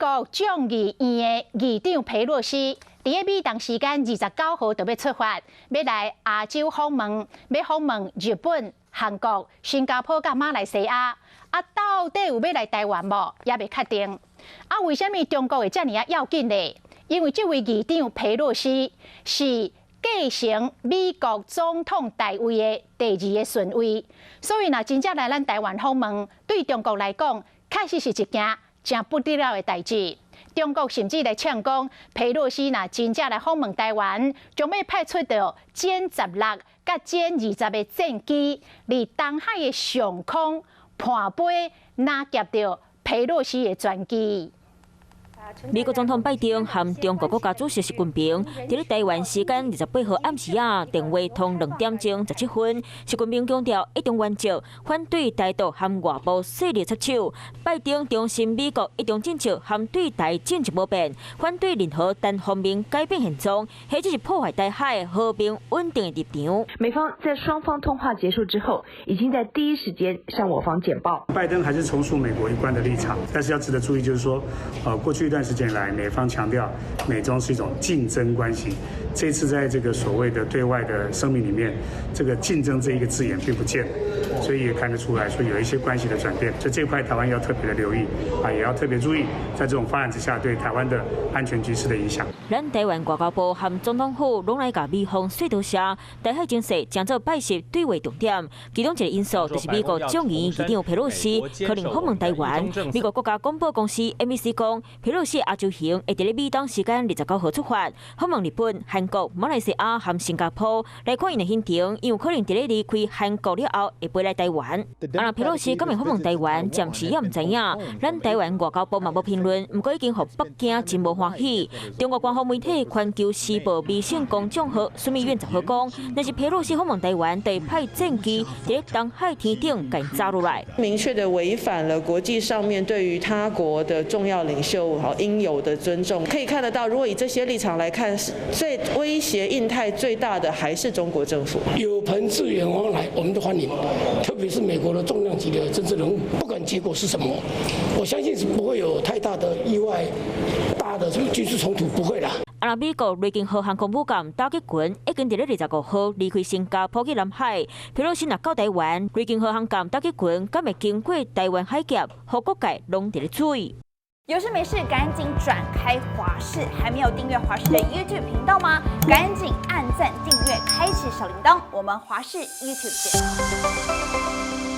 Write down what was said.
國眾議院的議長裴洛西，佇咧美東時間29號就欲出發，欲來亞洲訪問，欲訪問日本、韓國、新加坡佮馬來西亞。啊，到底有欲來台灣無？猶未確定。啊，為啥物中國會遮爾仔要緊呢？因為這位議長裴洛西是繼承美國總統大位的第二個順位，所以若真正來咱台灣訪問，對中國來講，確實是一件誠不得了的代誌。中國甚至來嗆講，裴洛西若真正來訪問台灣，將欲派出著殲十六佮殲二十的戰機，佇東海的上空盤飛，攔截著裴洛西的專機。美國總統拜登和中國國家主席習近平佇咧台灣時間28號暗時仔電話通2點鐘17分，習近平強調一中原則，反對台獨和外部勢力插手。拜登重申美國一中政策和對台政策無變，反對任何單方面改變現狀，彼只是破壞台海和平穩定的立場。美方在雙方通話結束之後，已經在第一時間向我方簡報。拜登還是重述美國一貫的立場，但是要值得注意，就是說，過去一段時間來，美方強調美中是一種競爭關係。這次在這個所謂的對外的聲明裡面，這個競爭這一個字眼並不見，所以也看得出來說有一些關係的轉變。所以這塊台灣要特別的留意，啊，也要特別注意，在這種發展之下對台灣的安全局勢的影響。咱台灣外交部和總統府攏來共美方說多謝，台海情勢將做拜習對話重點。其中一個因素就是美國眾議院議長佩洛西可能訪問台灣。美國國家廣播公司 NBC 講，佩洛西亞洲行會佇咧美東時間29號出發，訪問日本、韓國、馬來西亞和新加坡。來看𪜶的行程，𪜶有可能佇咧離開韓國了後會飛來台灣。啊，若佩洛西敢會訪問台灣，暫時猶毋知影。咱台灣外交部嘛無評論，毋過已經予北京真無歡喜。中國官方媒體《環球時報》微信公眾號樞密院10號講，若是佩洛西訪問台灣，就會派戰機佇咧東海天頂共炸落來。明確的違反了國際上面對於他國的重要領袖好應有的尊重。可以看得到，如果以這些立場來看，最威脅印太最大的還是中國政府。有朋自遠方來，我們都歡迎，特別是美國的重量級的政治人物，不管結果是什麼，我相信是不會有太大的意外，大的什麼軍事衝突不會啦。啊，若美國雷根號航空母艦打擊群已經佇咧25號離開新加坡去南海，佩洛西若到台灣，雷根號航艦打擊群敢會經過台灣海峽，予各界攏佇咧注意。有事沒事趕緊轉開華視，還沒有訂閱華視的 YouTube 頻道嗎？趕緊按讚、訂閱、開啟小鈴鐺，我們華視 YouTube 見。